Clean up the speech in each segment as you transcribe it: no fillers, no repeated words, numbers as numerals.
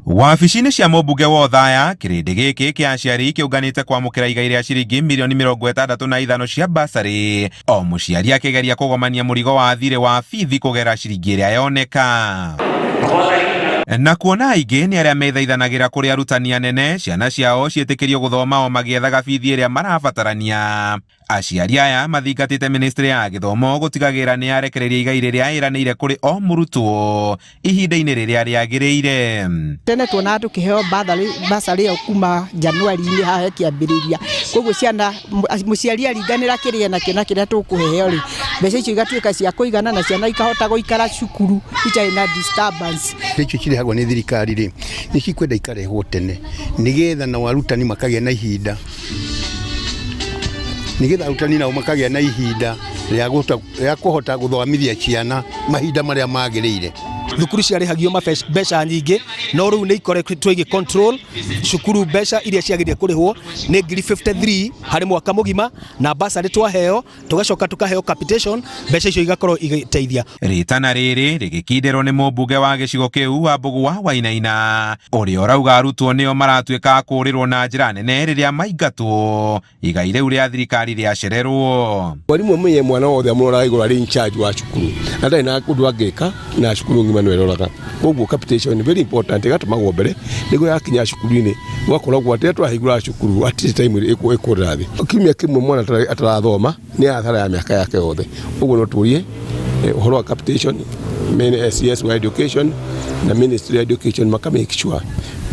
Wabici-inĩ cia mũmbunge wa Othaya, kĩrĩndĩ gĩkĩ kĩa aciari kĩũnganĩte kwamũkĩra igai rĩa ciringi mirioni 65 cia basarĩ, o mũciari akĩgeria kũgomania mũrigo wa thirĩ wa bithi kũgerera ciringi ĩrĩa yoneka. Na kuona aingĩ nĩ arĩa methaithanagĩra kũrĩ arutani anene, ciana ciao ciĩtĩkĩrio gũthoma o magĩethaga bithi ĩrĩa marabatarania. Aciari aya mathingatĩte ministry ya gĩthomo gũtigagĩrĩra nĩ yarekereria igai rĩrĩa ĩranĩire kũrĩ o mũrutwo ihinda-inĩ rĩrĩa rĩagĩrĩire. Tene tuonaga tũkĩheo bursary ĩyo kuma January-inĩ haha ĩkĩambĩrĩria, koguo ciana mũciari aringanĩra kĩrĩa enakĩo na kĩrĩa tũkũheo rĩ, mbeca icio igatuĩka cia kũigana na ciana ikahota gũikara cukuru itarĩ na disturbance. Mbeca icio cirehagwo nĩ thirikari rĩ, nĩ cikwenda ikarehwo tene nĩgetha nao arutani makagĩa na ihinda nĩgetha arutani nao makagĩa na ihinda rĩa kũhota gũthomithia ciana mahinda marĩa magĩrĩire. Thukuru ciarĩhagio mbeca nyingĩ no rĩu nĩ ikoretwo igĩ control cukuru. Mbeca iria ciagĩrĩire kũrĩhwo nĩ 53,000 harĩ mwaka mũgima, na basarĩ twaheo tũgacoka tũkaheo capitation, mbeca icio igakorwo igĩteithia. Rĩtana rĩrĩ rĩgĩkindĩrwo nĩ mũmbunge wa gĩcigo kĩu wa Mbũgua Wainaina, ũrĩa ũrauga arutwo nĩo maratuĩka a kũũrĩrwo na njĩra nene rĩrĩa maingatwo igai rĩu rĩa thirikari rĩacererwo. Mwarimũ amenye mwana wothe amũroraga igũrũ arĩ in charge wa cukuru na ndarĩ na ũndũ angĩka na cukuru ng'ima nĩwe ĩroraga. Koguo capitation very important, ĩgatũmagwo mbere nĩguo yakinya cukuru-inĩ gũgakoragwo atĩ rĩrĩa tũrahingũra cukuru hatirĩ time ĩkũrĩra thĩ. Kiumia kĩmwe mwana atarathoma nĩ hathara ya mĩaka yake yothe. Ũguo no tũrie ũhoro wa capitation CS wa education na ministry ya education maka make sure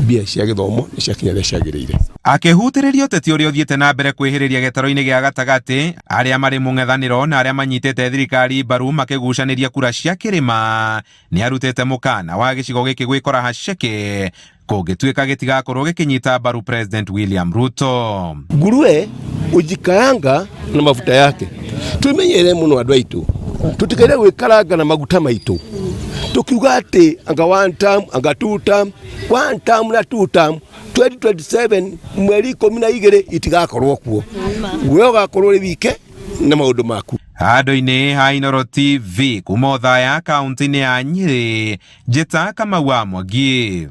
mbia cia gĩthomo nĩ ciakinya rĩrĩa ciagĩrĩire. Akĩhutĩrĩria ũteti ũrĩa ũthiĩte na mbere kwĩhĩrĩria gĩtarũ-inĩ gĩa gatagatĩ, arĩa marĩ mũng'ethanĩro na arĩa manyitĩte thirikari mbaru makĩgucanĩria kura cia kĩrĩma, nĩ arutĩte mũkana wa gĩcigo gĩkĩ gwĩkora haceke kũngĩtuĩka gĩtigakorwo gĩkĩnyita mbaru President William Ruto. Nguruwe ujikaanga na mafuta yake. Twimenyere muno andu aitu, tutikaire gwikaranga na maguta maitu tukiuga ati anga one term, anga two term, one term na two term. 2027 mweri 12 itigakorwo kuo, we ugakorwo uri wike na maundu maku. Handũ-inĩ ha Inooro TV kuma Othaya kaunti-inĩ ya Nyĩrĩ, njĩta Kamau wa Mwangi.